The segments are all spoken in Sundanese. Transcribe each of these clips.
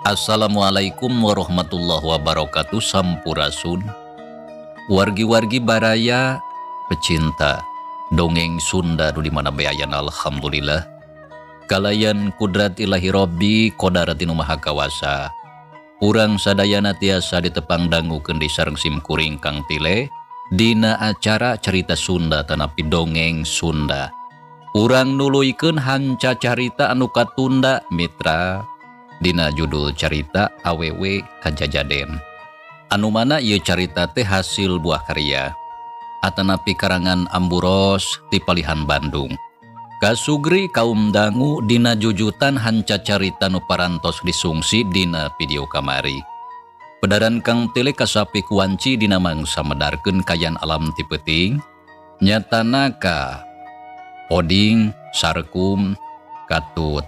Assalamualaikum warahmatullahi wabarakatuh. Sampurasun wargi-wargi baraya pecinta dongeng Sunda nu di mana bae ayana. Alhamdulillah, kalayan kudrat Ilahi Robbi kodarat nu maha kawasa, urang sadayana tiasa ditepang dangukeun di sareng sim kuring Kang Tile dina acara cerita Sunda tanapi dongeng Sunda. Urang nuluykeun hanca carita anu katunda, mitra, dina judul carita Awewe Kajajaden, anu mana ieu carita teh hasil buah karya atanapi karangan Amburos ti palihan Bandung. Kasugri kaum dangu dina jujutan hanca carita nu parantos disungsi dina video kamari. Pedaran Kang Tile kasapi kuanci dina mangsa medarkeun kayan alam ti peuting, nyatana ka Oding, Sarkum, katut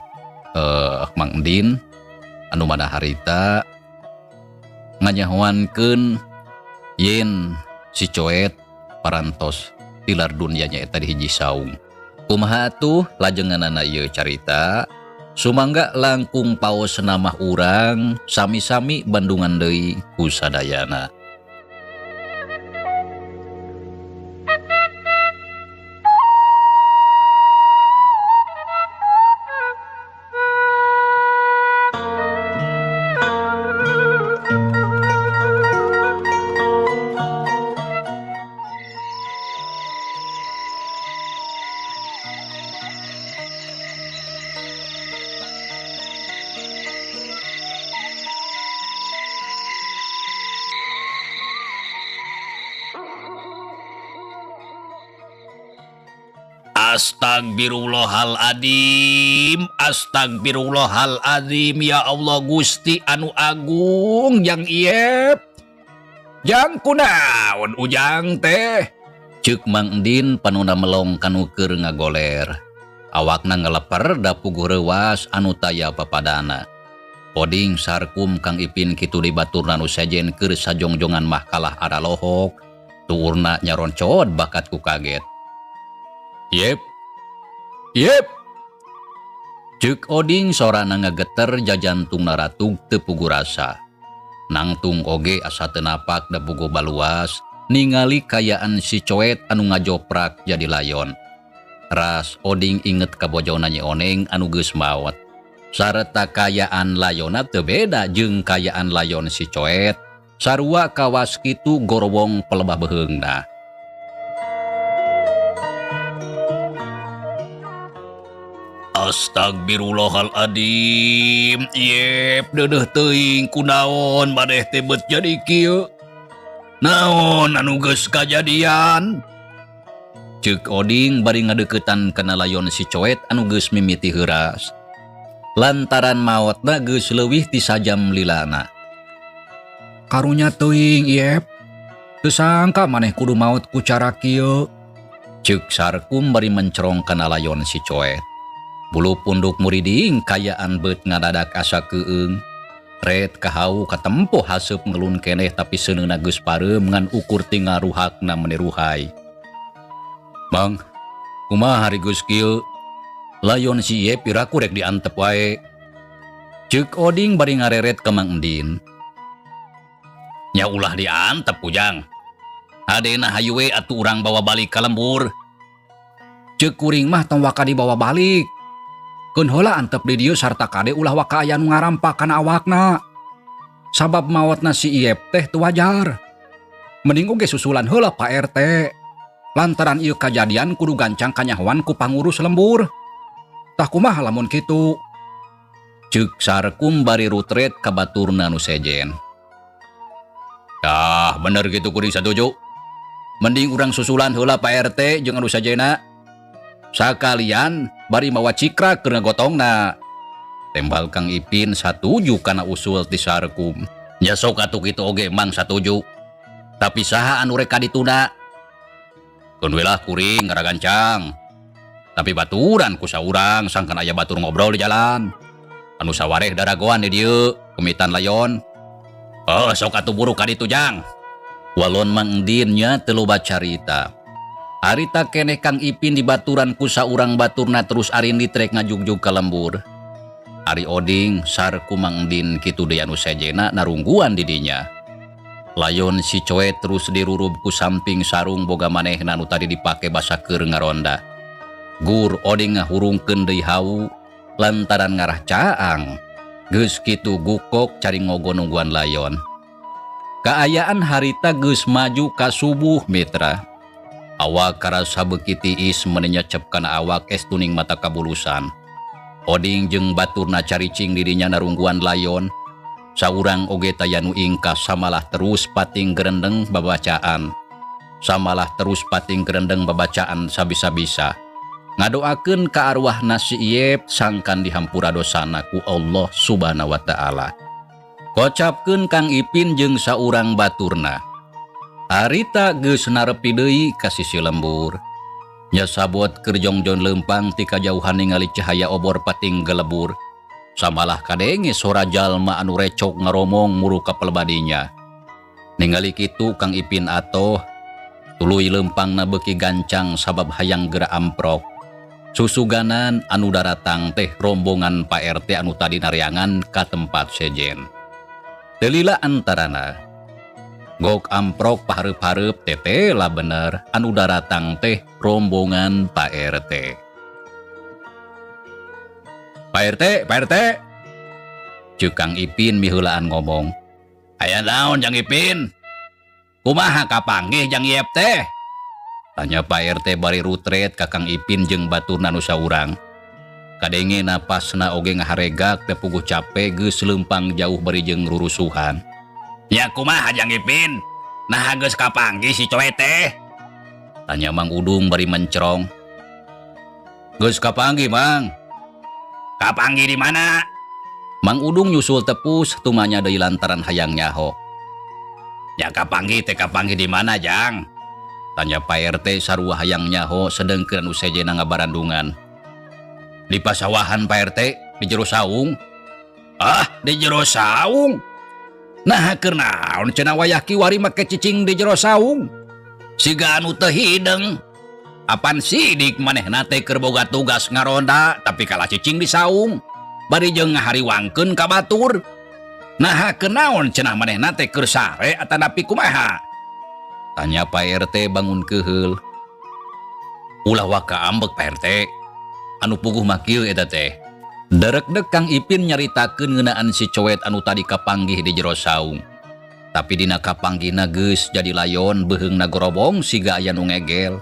Mang Endin anu mana harita nganyahoankeun yen si Coet parantos tilar dunia nyaeta di hiji saung. Kumaha atuh lajenganana ieu carita? Sumangga langkung paos namah urang sami-sami bandungan deui ku sadayana. Astagfirullahaladzim, astagfirullahaladzim, ya Allah Gusti anu agung jang Iep. Jang kunaon ujang teh? Ceuk Mang Endin panuna melong kanu keur ngagoler. Awakna ngeleper da puguh reuwas anu taya papadana. Oding, Sarkum, Kang Ipin kitu di baturna nu sejen keur sajongjongan mah kalah aralohok. Tuurna nyaroncod bakat ku kaget. Yep. Yep. Ceuk Oding sorana ngageter jajantung naratug teu puguh rasa. Nangtung oge asa teu napak da puguh baluas ningali kayaan si Coet anu ngajoprak jadi layon. Ras Oding inget ka bojona Nyi Oneng anu geus maot. Sareta kayaan layonna teu beda jeung kayaan layon si Coet. Sarua kawas kitu gorowong pelebah beheungna. Astagfirullahaladzim, Yep, deudeuh teuing kunaon maneh teh beut jadi kieu. Naon anu geus kajadian? Ceuk Oding bari ngadeuketan kana layon si Coet anu geus mimiti heuras. Lantaran maotna geus leuwih ti sajam lilana. Karunya teuing, Yep. Teu sangka maneh kudu maot ku cara kieu. Ceuk Sarkum bari mencerong kana layon si Coet. Bulu punduk muriding kayaan beut ngadadak asa keung. Ret kahau katempuh haseup ngelun keneh tapi seuneuna geus pareum ngan ukur tinggal ruhakna meniruhai. Bang, kumaha hari geus kieu? Layon si Iep piraku rek diantep wae. Ceuk Oding bari ngareret ka Mang Endin. Nya ulah diantep ujang. Hadena hayu we atuh urang bawa balik ka lembur. Ceuk kuring mah tong waka dibawa balik. Keun heula antep di dieu sarta kade ulah waka aya nu ngarampak kana awakna. Sabab maotna si Iep teh teu wajar. Mending oge susulan heula Pak RT. Lantaran ieu kajadian kudu gancang kanyahoan ku pangurus lembur. Tah kumaha lamun kitu? Ceuk Sarkum bari rutret ka baturna nu sejen. Tah bener kitu kuring satuju. Mending urang susulan heula Pak RT jeung anu sajena. Sakalian bari mawa cikrak keur ngagotongna. Tembal Kang Ipin satuju kana usul ti Sarkum. Nya sok atuh kitu oge Mang satuju. Tapi saha anu rek kadituna? Keun we lah kuring ngaragancang. Tapi baturan ku saurang sangkan aya batur ngobrol di jalan. Anu sawareh daragoan di dieu, kemitan layon. Oh, sok atuh buru ka ditu jang. Walon Mang Endin nya teu loba carita. Harita keneh Kang Ipin dibaturan ku saurang baturna terus arindi trek ngajugjug ka lembur. Ari Oding sar ku Mang Din kitu deui anu sejena narungguan di dinya. Layon si Coet terus dirurub ku samping sarung boga manehna nu tadi dipake basa keur ngaronda. Gur Oding ngahurungkeun deui hawu lantaran ngarah caang. Geus kitu gukok cari ngogo nungguan layon. Kaayaan harita geus maju ka subuh mitra. Awak karasa beuki tiis menyecep kana awak es tuning mata kabulusan. Oding jeung baturna caricing dirinya narungguan layon. Saurang oge taya nu ingkah samalah terus pating gerendeng babacaan. Samalah terus pating gerendeng babacaan sabisa-bisa. Ngadoakeun ka arwahna si Iep sangkan dihampura dosana ku Allah Subhanahu wa taala. Kocapkeun Kang Ipin jeung saurang baturna. Harita geus narepi deui ka sisi lembur. Nyasabot keur jongjon leumpang ti kajauhan ningali cahaya obor pating gelebur. Samalah kadenge sora jalma anu recok ngaromong muru ka pelbadinya. Ningali kitu Kang Ipin atoh tuluy leumpangna beuki gancang sabab hayang geura amprok. Susuganan anu daratang teh rombongan Pak RT anu tadi nareangan ka tempat sejen. Teu lila antarana gok amprok pahareup-hareup tetela bener anu daratang teh rombongan Pak RT. Pak RT, Pak RT. Ceuk Kang Ipin miheulaan ngomong. Aya naon Jang Ipin? Kumaha kapanggih Jang Iep teh? Tanya Pak RT bari rutret ka Kang Ipin jeung baturna nu saurang. Kadenge napasna oge ngaharegak teh puguh cape geus leumpang jauh bari jeung rurusuhan. Ya kumaha Jang Ipin? Nah geus kapanggih si Coet teh? Tanya Mang Udung bari mencerong. Geus kapanggih, Mang. Kapanggih di mana? Mang Udung nyusul tepus tumanya deui lantaran hayang nyaho. Ya kapanggih teh kapanggih di mana, Jang? Tanya Pak RT sarua hayang nyaho sedengkeun anu sejena ngabarandungan. Di pasawahan Pak RT, di jero saung. Ah, di jero saung. Nah, keur naon cenah wayah kiwari make cicing di jero saung? Siga anu teu hideng. Apan sidik manehna teh keur boga tugas ngaronda tapi kalah cicing di saung. Bari jeung ngahariwangkeun ka batur. Nah, keur naon cenah manehna teh keur sare atanapi kumaha? Tanya Pak RT bangun keheul. Ulah waka ambek Pak RT. Anu puguh mah kieu eta teh. Derekdek Kang Ipin nyaritakeun ngeunaan si Coet anu tadi kapanggih di jero saung. Tapi dina kapanggihna geus jadi layon beuheungna gorobong siga aya nu ngegel.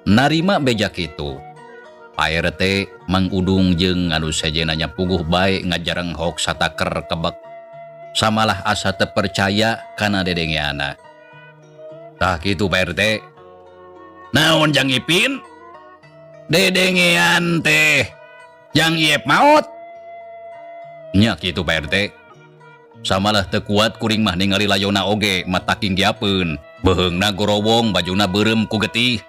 Narima beja kitu. Pak RT Mang Udung jeung anu sejena nya puguh bae ngajarenghok sataker kebek. Samalah asa teu percaya kana dedengeana. Tah kitu Pak RT. Naon Jang Ipin? Dedengean teh Jang Iep maot. Nya kitu Pak RT. Samalah teu kuat kuring mah ningali layona oge mataking giapeun. Beuheungna gorowong bajuna beureum ku getih.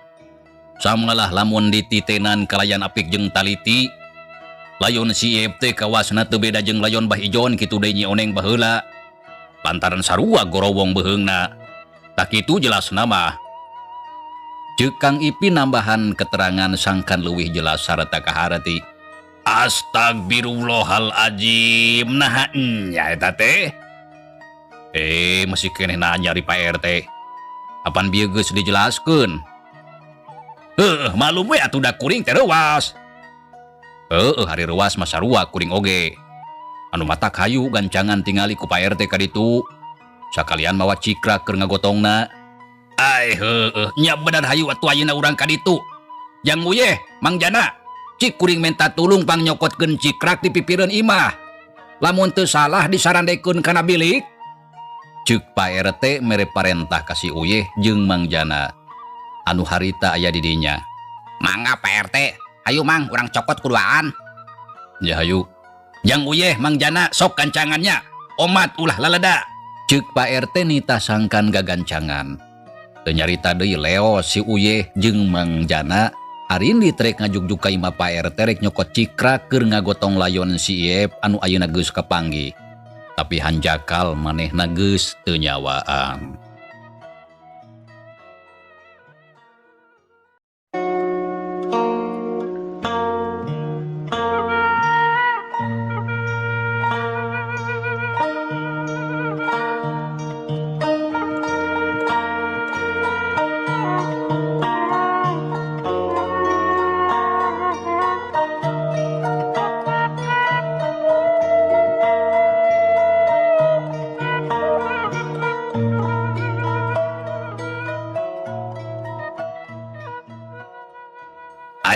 Samalah lamun dititenan kalayan apik jeung taliti. Layon si Iep teh kawasna teu beda jeung layon Bah Ijon kitu deui Nyi Oneng baheula. Lantaran sarua gorowong beuheungna. Tak kitu jelasna mah. Ceuk Kang Ipin nambahan keterangan sangkan leuwih jelas sarta kaharti. Astagfirullahaladzim. Nah nya eta teh. Masih keneh nanya di Pak RT. Apan bieu geus dijelaskeun? Heuh, malum we atuh da kuring teh reuas. Heueuh, hari reuas mah sarua kuring oge. Anu mata kayu gancangan tingali ku Pak RT ka ditu. Sakalian mawa cikrak keur ngagotongna. Ai heueuh, nya bener hayu atuh ayeuna urang ka ditu. Jang Uyeh, Mang Jana, cik kuring menta tulung pangnyokotkeun cikrak di pipireun imah. Lamun teu salah disarandekeun kana bilik. Ceuk Pak RT mere parentah ka si Uyeh jeung Mang Jana. Anu harita aya di dinya. Mangga Pak RT, hayu Mang urang cokot kuduaan. Ya hayu. Jang Uyeh Mang Jana sok gancangannya. Omat ulah laleda. Ceuk Pak RT nita sangkan gagancangan. Teu nyarita deui leo si Uyeh jeung Mang Jana arindi trek ngajugjug ka imah Pak RT rek nyokot cikrak keur ngagotong layon si Iep anu ayeuna geus kapanggih. Tapi hanjakal manehna geus teu nyawaan.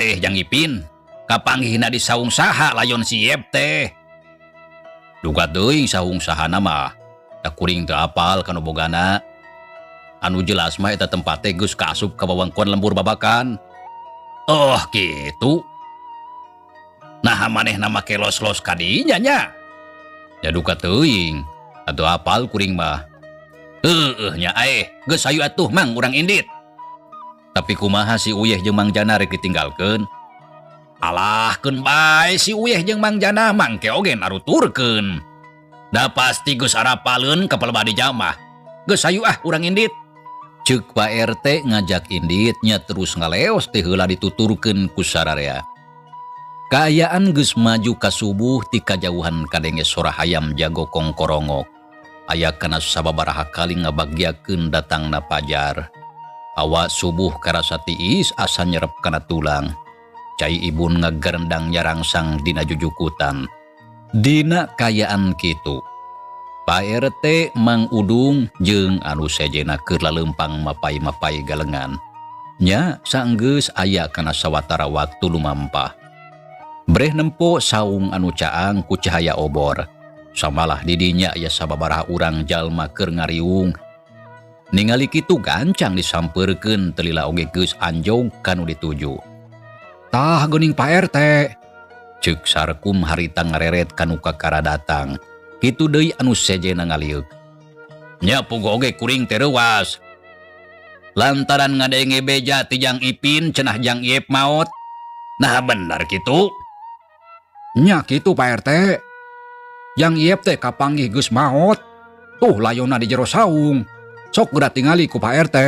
Aeh Jang Ipin, kapanggihna di saung saha layon si Iep teh? Duka teuing saung sahana mah. Da kuring teu apal ka nu bogana. Anu jelas mah eta tempat teh geus kaasup ka wewengkon lembur Babakan. Oh kitu. Naha manehna make los-los ka dinya nya? Ya duka teuing, atuh apal kuring mah. Heueuh nya aeh, geus hayu atuh Mang urang indit. Tapi kumaha si Uyeh jeung Mang Jana rek ditinggalkeun? Alah keun bae si Uyeh jeung Mang Jana mangke oge naruturkeun. Da pasti geus arapaleun ka palebah dijamah. Geus hayu ah urang indit. Ceuk Pak RT ngajak indit nya terus ngaleos teh heula dituturkeun ku sararea. Kaayaan geus maju ka subuh ti kajauhan kadenge sora hayam jago kongkorongok. Aya kana sababaraha kali ngabagyakeun datangna pajar. Hawa subuh karasa tiis asa nyerep kana tulang. Cai ibun ngagerendang nyarangsang dina jujukutan. Dina kaayaan kitu, Pak RT, Mang Udung jeung anu sejena keur laleumpang mapai-mapai galengan. Nya saenggeus aya kana sawatara waktu lumampah. Breh nempo saung anu caang ku cahaya obor. Samalah didinya aya sababaraha urang jalma keur ngariung. Ningali kitu gancang disampeurkeun teu lila oge geus anjog kanu dituju. Tah geuning Pak RT. Ceuk Sarkum harita ngareret kanu kakara datang. Kitu deui anu sejena ngalieuk. Nya puguh oge kuring teh reuwas. Lantaran ngadenge beja ti Jang Ipin cenah Jang Iep maot. Nah bener kitu. Nya kitu Pak RT. Jang Iep teh kapanggih geus maot. Tuh layonna di jero saung. Sok geura tingali ku Pak RT.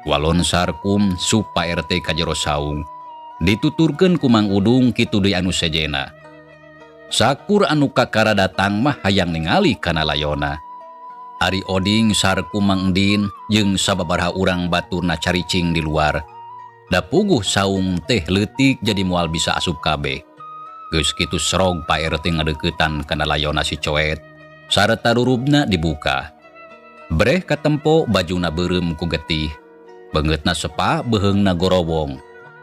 Walon Sarkum sup Pak RT ka jero saung. Dituturkeun ku Mang Udung kitu deui anu sejena. Sakur anu kakara datang mah hayang ningali kana layona. Ari Oding Sarkum Mang Endin jeung sababaraha urang baturna caricing di luar. Da puguh saung teh leutik jadi moal bisa asup kabeh. Geus kitu serog Pak RT ngadeuketan kana layona si Coet. Sarta rurubna dibuka. Breh katempo bajuna beureum ku getih. Beungeutna sepa beuheungna gorowong.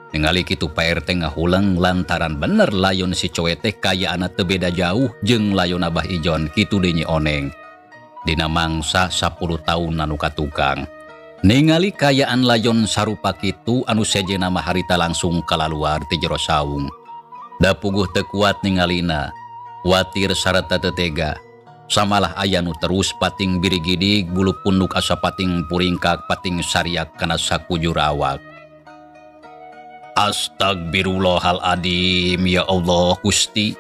Ningali kitu Pak RT ngahuleng lantaran bener layon si Coet teh kayaana teu beda jauh jeung layon Abah Ijon kitu deui Nyi Oneng. Dina mangsa 10 taun anu katukang. Ningali kayaan layon sarupa kitu anu sejena mah harita langsung kalaluar ti jero saung. Da puguh teu kuat ningalina, kuatir sarta teu tega. Samalah aya nu terus pating birigidig bulu punduk asa pating puringkak pating sariak kana sakujur awak. Astagfirullahaladzim ya Allah Gusti.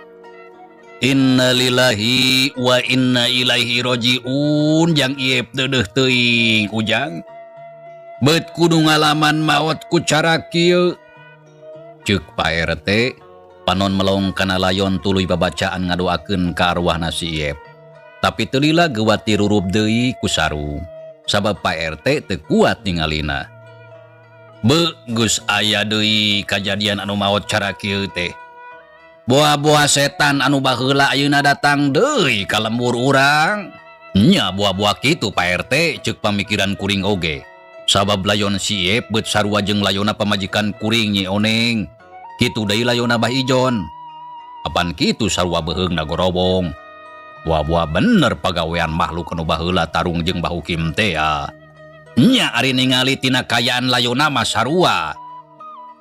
Innalillahi wa inna ilaihi rojiun. Jang Iep deudeuh teuing Ujang. Bet kudu ngalaman maot ku cara kieu. Ceuk Pak RT panon melong kana layon tuluy babacaan ngadoakeun ka arwahna si Iep. Tapi teu lila geuwat dirurub deui ku sarung. Sabab Pak RT teu kuat ningalina. Beuh geus aya deui kajadian anu maot cara kieu teh. Boa-boa setan anu baheula ayeuna datang deui ka lembur urang. Nya boa-boa kitu Pak RT ceuk pamikiran kuring oge. Sabab layon si Iep beut sarua jeung layonna pamajikan kuring Nyi Oneng. Kitu deui layonna Bah Ijon. Apan kitu sarua beuheungna gorobong. Boa-boa bener pagawean makhluk anu baheula tarung jeung Bah Ukim teh ya. Nya ari ningali tina kayaan layonna mah sarua.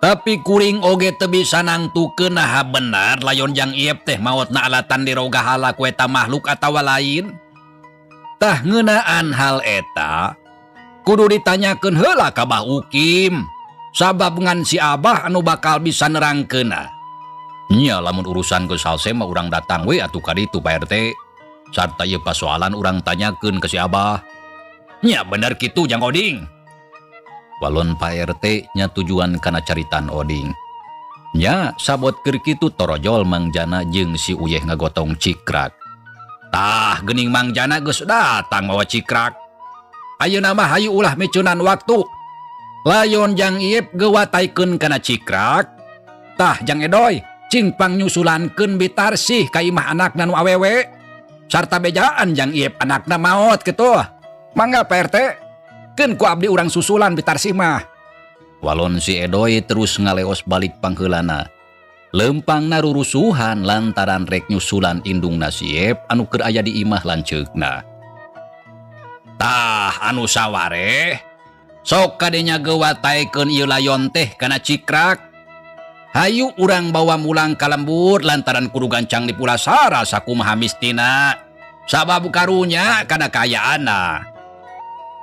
Tapi kuring oge teu bisa nangtukeun naha bener layon Jang Iep teh maotna alatan dirogahala ku eta makhluk atawa lain. Tah ngeunaan hal eta kudu ditanyakeun heula ka Bah Ukim. Sabab ngan si Abah anu bakal bisa nerangkeunna. Nya lamun urusan geus salse mah urang datang we atuh ka ditu Pak RT. Sarta ieu pasoalan urang tanyakeun ke si Abah. Nya bener kitu Jang Oding. Walon Pak RT nya tujuan kana caritan Oding. Nya sabot keur kitu torojol Mang Jana jeung si Uyeh ngagotong cikrak. Tah geuning Mang Jana geus datang mawa cikrak. Ayeuna mah hayu ulah micunan waktu. Layon Jang Iep gewataikeun kana cikrak. Tah Jang Edoy cing pangnyusulankeun Bitarsih ka imah anakna nu awewe. Sarta bejaan Jang Iep anakna maot kitu. Mangga Pak RT. Keun ku abdi urang susulan Bitarsih mah. Walon si Edoy terus ngaleos balik pangheulana. Lempangna rurusuhan lantaran rek nyusulan indungna si Yep anu keur aya di imah lanceukna. Tah anu sawareh sok kadenya geuwat taekeun ieu layon teh kana cikrak. Hayu urang bawa mulang ka lembur lantaran kudu gancang dipulasara sakumaha mistina. Sabab karunya kana kaayaanna.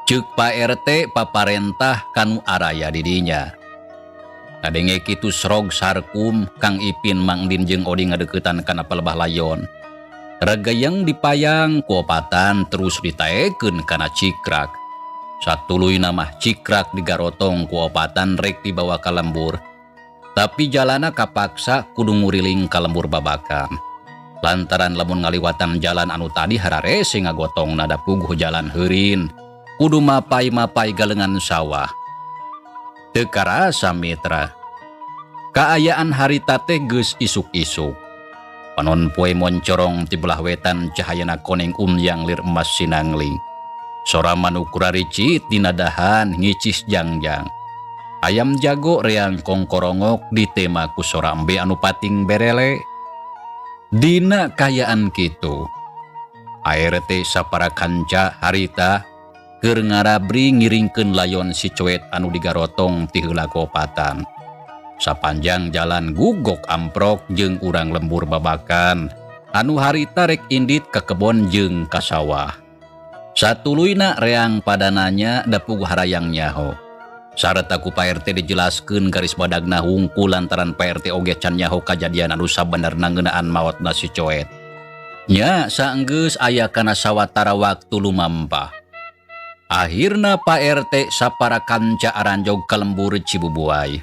Ceuk Pak RT paparentah kanu araya di dinya. Kadenge kitu srog sarkum Kang Ipin, Mang Din jeung Oding ngadeuketan kana palebah layon. Regeyeng dipayang ku opatan terus ditaekeun kana cikrak. Satuluyna mah cikrak digarotong ku opatan rek dibawa ka lembur. Tapi jalana kapaksa kudu nguriling ka lembur babakan. Lantaran lamun ngaliwatan jalan anu tadi hararese ngagotong nada puguh jalan heurin. Kudu mapai-mapai galengan sawah. Teu karasa mitra. Kaayaan harita teh geus isuk-isuk. Panon poe moncorong ti belah wetan cahayana koneng umyang lir emas sinangling. Sora manuk raricit dina dahan ngicis jangjang. Ayam jago reang kongkorongok ditema ku sora embe anu pating berele. Dina kaayaan kitu. ART sapara kanca harita keur ngarabri ngiringkeun layon si Coet anu digarotong ti heula kopatan. Sapanjang jalan gugok amprok jeung urang lembur babakan anu harita rek indit ka kebon jeung ka sawah. Satuluyna reang pada nanya da puguh harayang nyaho. Sareta ku Pak RT dijelaskeun garis badagna hungkul lantaran Pak RT oge can nyaho kajadian anu sabenerna ngeunaan maotna si Coet. Nya saenggeus aya kana sawatara waktu lumampah. Akhirna Pak RT sapara kanca aranjog ka lembur Cibubuay.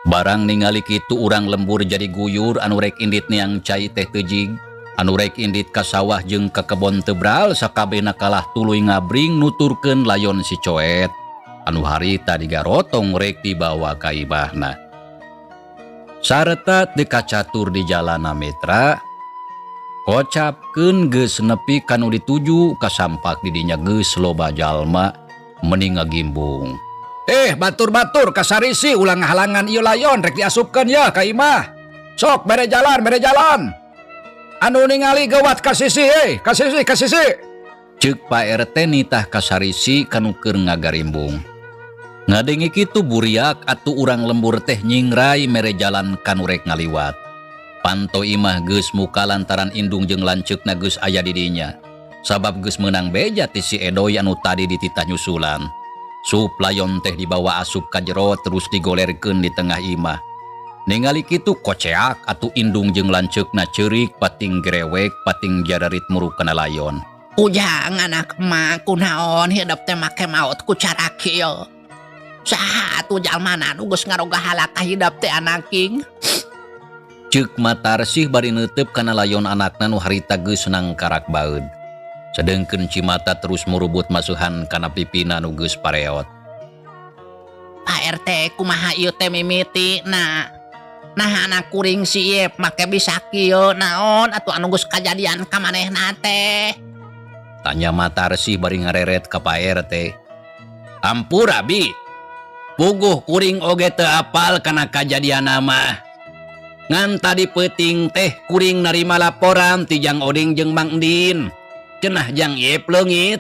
Barang ningali kitu urang lembur jadi guyur anu rek indit neang cai teh teujig, anu rek indit ka sawah jeung ka kebon tebral sakabehna kalah tuluy ngabring nuturkeun layon si Coet. Anu harita digarotong rek dibawa ka imahna. Sareta teu kacatur di jalana mitra, kocapkeun geus nepi kanu dituju kasampak di dinya geus loba jalma meni ngagimbung. Batur-batur kasarisi ulah ngahalangan ieu layon rek diasupkeun ya ka imah. Sok bere jalan, bere jalan. Anu ningali geuwat ka sisi, ka sisi, ka sisi. Ceuk Pak RT nitah kasarisi kanu keur ngagarimbung. Ngadenge kitu buriak atuh urang lembur teh nyingrai mere jalan kanu rek ngaliwat. Panto imah geus muka lantaran indung jeung lanceukna geus aya di dinya. Sabab geus meunang beja ti si Edoy anu tadi dititah nyusulan. Sup layon teh dibawa asup ka jero terus digolerkeun di tengah imah. Ningali kitu koceak atuh indung jeung lanceukna ceurik pating gerewek pating jararit muruk kana layon. Ujang anak emak kunaon hidup teh make maot ku cara kieu. Saha atuh jalmana nu geus ngaroga halaka hidep teh anaking. Ceuk Matarsih bari neuteup kana layon anakna nu harita geus nangkarak baeud. Sedengkeun cimata terus murubut masuhan kana pipina nu geus pareot. Pak RT kumaha ieu teh mimiti na. Nah anak kuring si Yep make bisa kieu naon atuh anu geus kajadian ka manehna teh. Tanya Matarsih bari ngareret ka Pak RT. Ampura bi. Puguh kuring oge teu apal kana kajadian mah. Ngan tadi peuting teh kuring narima laporan ti Jang Oding jeung Mang Din. Cenah Jang Yep leungit.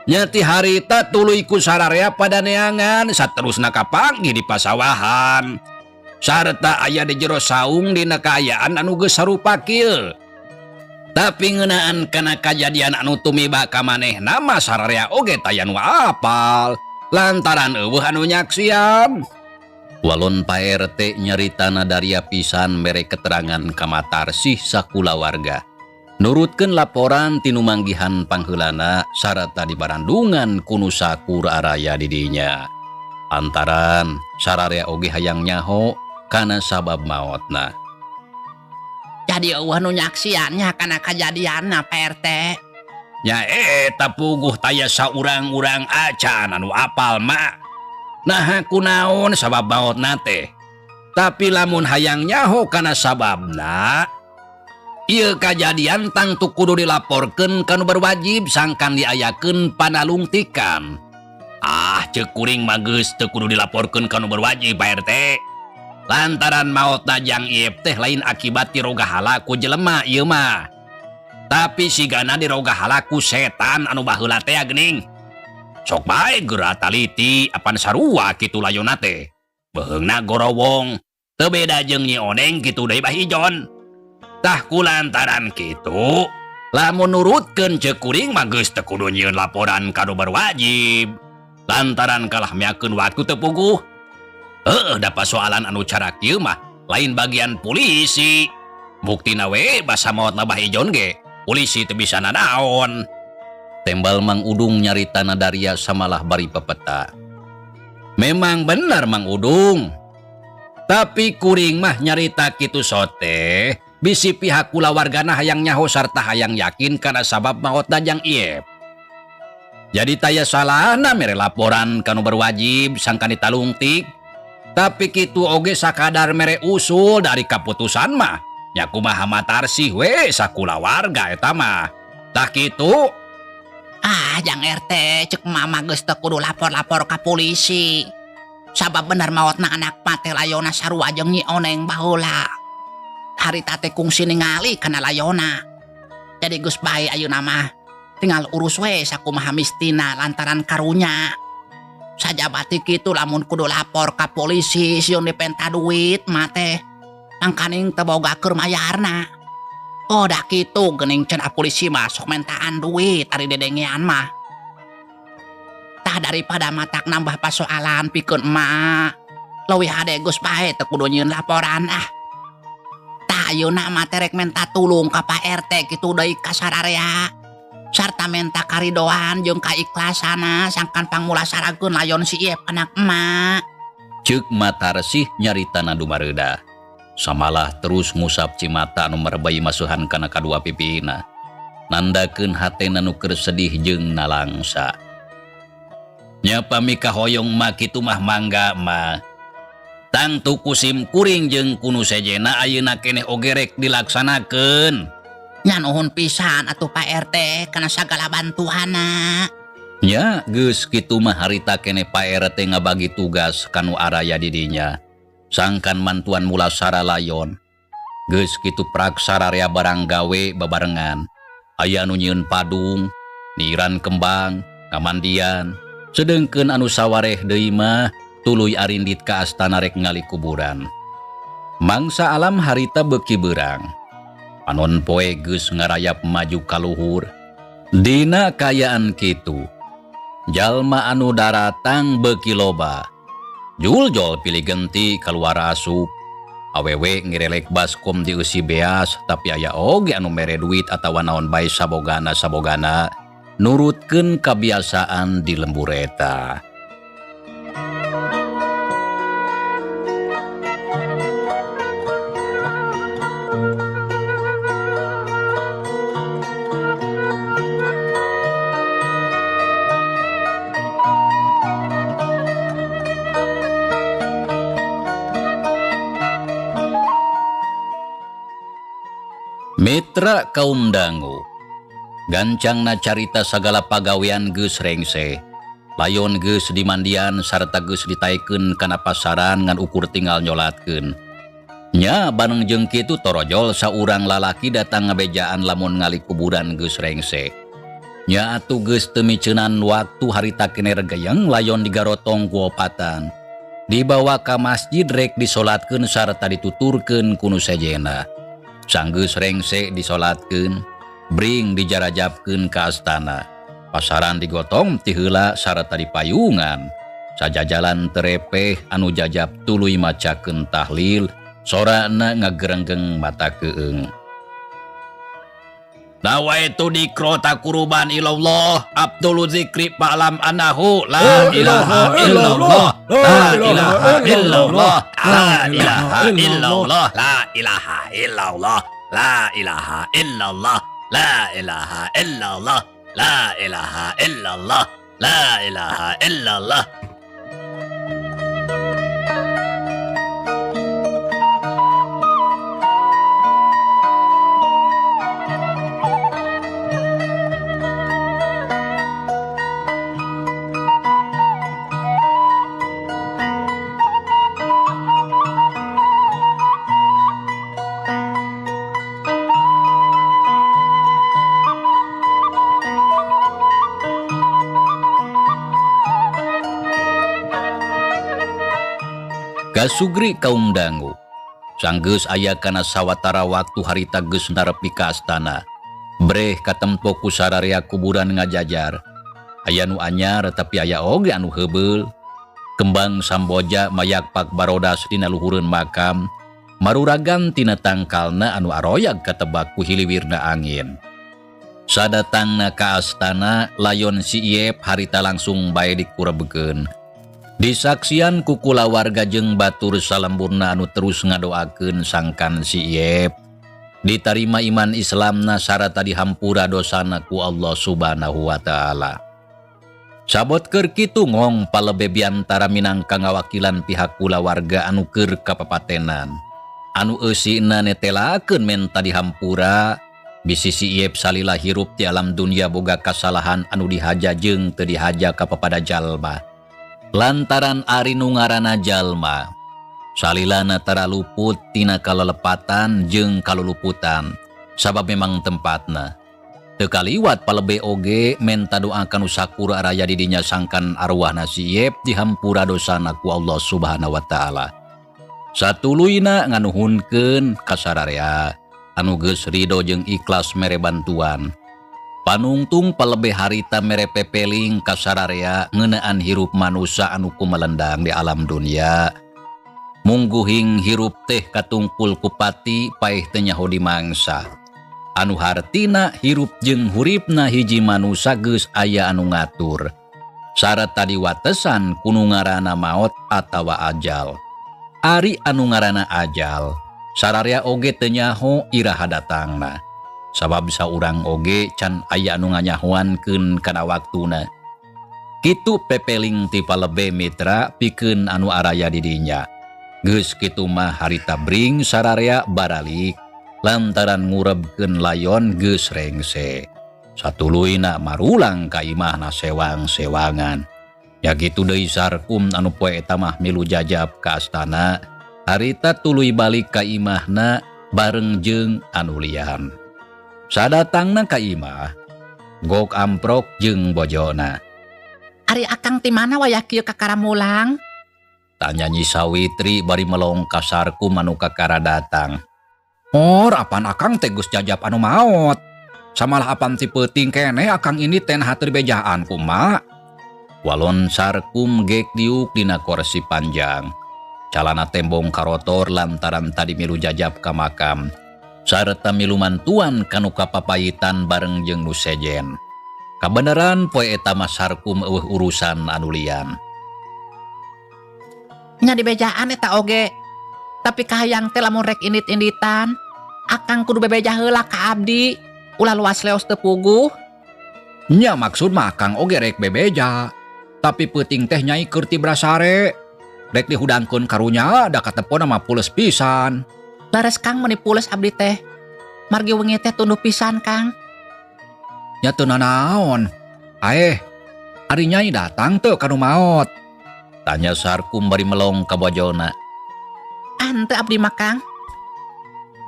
Nya ti harita tuluy ku sararea pada neangan saterusna kapanggih di pasawahan. Sarta aya di jero saung dina kaayaan anu geus sarupa kieu. Tapi ngeunaan kana kajadian anu tumiba ka manehna mah sararea oge taya nu apal. Lantaran eueuh anu nyaksian. Walon Pak RT nyaritana daria pisan mere keterangan ka Matarsih sakulawarga. Nurutkeun laporan ti nu manggihan pangheulana sarata dibarandungan ku nu sakur araya di dinya. Antaran sararea oge hayang nyaho kana sabab maotna. Jadi eueuh nu nyaksiannya kana kajadianna Pak RT. Nya eta puguh taya saurang-urang acan anu apal mak. Naha kunaon sabab maotna teh. Tapi lamun hayang nyaho kana sababna, ieu kajadian tangtu kudu dilaporkeun ka nu berwajib sangkan diayakeun panalungtikan. Ah, ceuk kuring mah geus teu kudu dilaporkeun ka nu berwajib Pak RT. Lantaran maotna Jang Iep teh lain akibat dirogahala ku jelema ieu mah. Tapi sigana dirogahala ku setan anu baheula teh geuning. Sok bae geura taliti apan sarua kitu layonna teh. Beheungna gorowong, teu beda jeung Nyi Oneng kitu deui Bah Ijon. Tah kulantaran kitu, lamun nurutkeun ceuk kuring mah geus teu kudu nyieun laporan ka nu berwajib. Lantaran kalah miakeun waktu teu puguh. Heueuh da pasoalan anu cara kieu mah lain bagian polisi. Buktina we basa maotna Bah Ijon ge, polisi teu bisa nanaon. Tembal Mang Udung nyarita nadaria samalah bari pepeta. Memang benar Mang Udung. Tapi kuring mah nyarita kitu sote, bisi pihak kulawargana hayang nyaho sarta hayang yakin kana sabab maotna Jang Iep. Jadi taya salahna mere laporan ka nu berwajib sangkan ditalungtik. Tapi kitu oge sakadar mere usul dari kaputusan mah. Nya kumaha matarsih we sakulawarga eta mah. Tah kitu. Ah, Jang RT, cek mama geus teu kudu lapor-lapor ka polisi. Sabab bener maotna anak mah teh layona sarua jeung Nyi Oneng baheula. Harita teh kungsi ningali kana layona. Jadi geus bae ayeuna mah. Tinggal urus we sakumaha mistina lantaran karunya. Sajabati kitu lamun kudu lapor ka polisi sieun dipenta duit mah teh. Mangkaning teu boga keur mayarna. Oh dah kitu geuning cenah polisi mah sok mentaan duit ari dedengean mah. Tah daripada matak nambah pasoalan pikeun emak. Leuwih hade geus bae teu kudu nyieun laporan ah. Tah ayeuna mah teh rek menta tulung ka Pak RT kitu deui ka sararea. Sarta menta karidoan jeung kaiklasana sangkan pangmulasarakeun layon si Iep anak emak. Ceuk Matarsih nyaritana dumareudah. Samalah terus ngusap cimata anu merebay masuhan kana kadua pipina. Nandakeun hatena nu keur sedih jeung nalangsa. Nya pami kahoyong mah kitu mah mangga mah. Tangtu kusim kuring jeung kunu sejena ayeuna keneh oge rek dilaksanakeun. Nya nuhun pisan atuh Pak RT kana sagala bantuanna. Nya geus kitu mah harita keneh Pak RT ngabagi tugas kanu araya di dinya. Sangkan mantuan mulasara layon. Geus kitu praksara rea barang gawe babarengan. Aya anu nyieun padung, niran kembang, ngamandian. Sedengkeun anu sawareh deui mah tuluy arindit ka astana rek ngali kuburan. Mangsa alam harita beuki beurang. Panon poe geus ngarayap maju ka luhur. Dina kaayaan kitu, jalma anu daratang beuki loba. Juljol pilih genti kaluar asup. Awewe ngirelek baskom dieusi beas, tapi aya oge anu mere duit atawa naon bae sabogana-sabogana nurutkeun kabiasaan di lembur eta. Mitra kaum dangu, gancangna carita sagala pagawean geus rengse, layon geus dimandian sarta geus ditaekeun kana pasaran ngan ukur tinggal nyolatkeun. Nya bareng jeung kitu torojol saurang lalaki datang ngabejaan lamun ngali kuburan geus rengse. Nya atuh geus teu miceunan waktu harita kene regeyeng layon digarotong ku opatan. Dibawa ka masjid rek disolatkeun sarta dituturkeun ku nu sejena. Sanggeus rengse disolatkeun, bring dijarajabkeun ka astana. Pasaran digotong ti heula sarta dipayungan. Sajajalan terepeh anu jajab tuluy macakeun tahlil, sorana ngagerenggeng mata keung. Nawaitu dikro takuruban ilallah, abdul zikri fa'lam annahu la ilaha illallah, la ilaha illallah, la ilaha illallah, la ilaha illallah, la ilaha illallah, la ilaha illallah, la ilaha illallah, la ilaha illallah. Kasugri kaum dangu. Sanggeus aya kana sawatara waktu harita geus narepi ka astana. Breh katempo ku sararea kuburan ngajajar. Aya nu anyar tapi aya oge anu heubeul. Kembang samboja mayakpak barodas dina luhureun makam. Maruragan tina tangkalna anu aroyag katebak ku hiliwirna angin. Sadatangna ka astana layon si Iep harita langsung bae dikurebkeun. Disaksian ku kulawarga jeung batur salemburna anu terus ngadoakeun sangkan si Iep. Ditarima iman Islamna sarata dihampura dosana ku Allah Subhanahu wa taala. Sabot keur kitu ngong palebe biantara minangka ngawakilan pihak kulawarga anu keur kapapatenan. Anu eusina netelakeun menta dihampura bisi si Iep salila hirup di alam dunia boga kasalahan anu dihaja jeung teu dihaja ka papada jalma. Lantaran ari nu ngaranna jalma salilana tara luput tina kalelepatan jeung kaluluputan sabab memang tempatna. Teu kaliwat palebe oge menta doa kanu sakur araya di dinya sangkan arwahna si Iep dihampura dosana ku Allah Subhanahu wa taala. Satuluyna nganuhunkeun ka sararea anu geus rido jeung ikhlas mere bantuan. Panungtung palebe harita mere pepeling ka sararea ngeunaan hirup manusa anu kumalendang di alam dunia. Mungguhing hirup teh katungkul ku pati paeh teu nyaho dimangsa. Anu hartina hirup jeung huripna hiji manusa geus aya anu ngatur. Sarata diwatesan ku nu ngaranna maot atawa ajal. Ari anu ngaranna ajal, sararea oge teu nyaho iraha datangna. Sabab saurang oge can aya anu nganyahoankeun kana waktuna. Kitu pepeling ti palebe mitra pikeun anu araya di dinya. Geus kitu mah harita bring sararea baralik lantaran ngurebkeun layon geus rengse. Satuluyna marulang ka imahna sewang-sewangan. Ya kitu deui Sarkum anu poe eta mah milu jajab ka astana, harita tuluy balik ka imahna bareng jeung anu lian. Sadatangna ka imah, gok amprok jeung bojona. Ari akang ti mana wayah kieu kakara mulang? Tanya Nyi Sawitri bari melong ka Sarkum anu kakara datang. Or apan akang teh geus jajab anu maot. Samalah apan ti peuting keneh akang ini teh naha teu dibejaan ku mak. Walon Sarkum gek diuk dina korsi panjang. Calana tembong karotor lantaran tadi milu jajab ka makam. Sarta milu mantuan kanu kapapayitan bareng jeung nu sejen. Kabeneran poe eta mah Sarkum eueuh urusan anu lian. Nya dibejaan eta oge. Tapi kahayang teh lamun rek indit-inditan, akang kudu bebeja heula ka abdi. Ulah luas leos teu puguh. Nya maksud mah akang oge rek bebeja. Tapi peuting teh nyai keur ti brasare. Rek dihudangkeun karunya da katepona mah pules pisan. Lares Kang meuni pules abdi teh. Margi wengi teh tunduh pisan Kang. Nya teu nanaon. Aeh, ari nyai datang teu ka nu maot? Tanya Sarkum bari melong ka bojona. Ah henteu abdi mah Kang.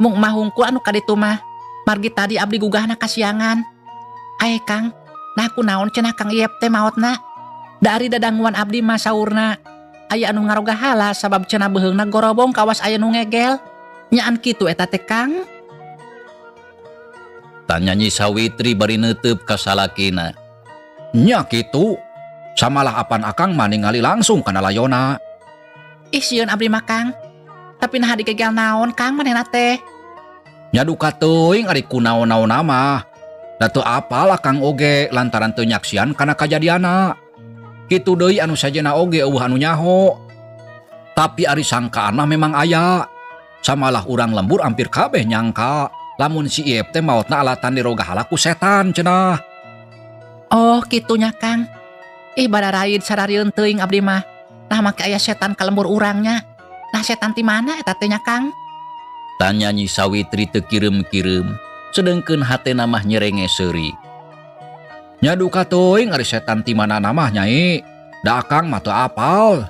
Mung mah hungkul anu ka ditu mah. Margi tadi abdi gugahna kasiangan. Aeh Kang, nah kunaon cenah Kang Iep teh maotna? Da ari dadanguan abdi mah saurna. Aya anu ngaroga hala sabab cenah beuheungna gorobong kawas aya nu ngegel. Nyaan kitu eta teh Kang? Tanya Nyi Sawitri bari neuteub ka salakina. Nya kitu. Samalah apan akang mah ningali langsung kana layona. Ih sieun abdi mah Kang. Tapi naha digegel naon Kang manehna teh? Nya duka teuing ari kunaon-naonna mah. Da teu apal akang oge lantaran teu nyaksian kana kajadianna. Kitu deui anu sajena oge eueuh anu nyaho. Tapi ari sangkaan mah memang aya. Samalah urang lembur hampir kabeh nyangka lamun si Iep teh maotna alatan diroga halaku setan cenah. Oh kitunya Kang. Ih bararaid sararieun teuing abdi mah. Nah make aya setan ka lembur urangnya. Nah setan ti mana eta teh nya Kang? Tanya Nyi Sawitri teu kireum-kireum, sedengkeun hatena mah nyerenge seuri. Nya duka teuing ari setan ti mana mah nyai. Da akang mah teu apal.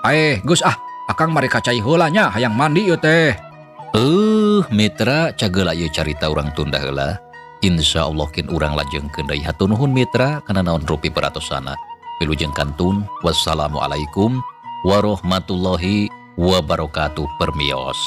Aeh geus ah, akang mari ka cai heula nya hayang mandi ieu teh. Mitra cageula ieu carita urang tunda heula. Insyaallah kin urang lajengkeun deui. Hatur nuhun mitra kana naon rupi peratosana. Wilujeng kantun. Wassalamualaikum warahmatullahi Wabarakatuh, permios.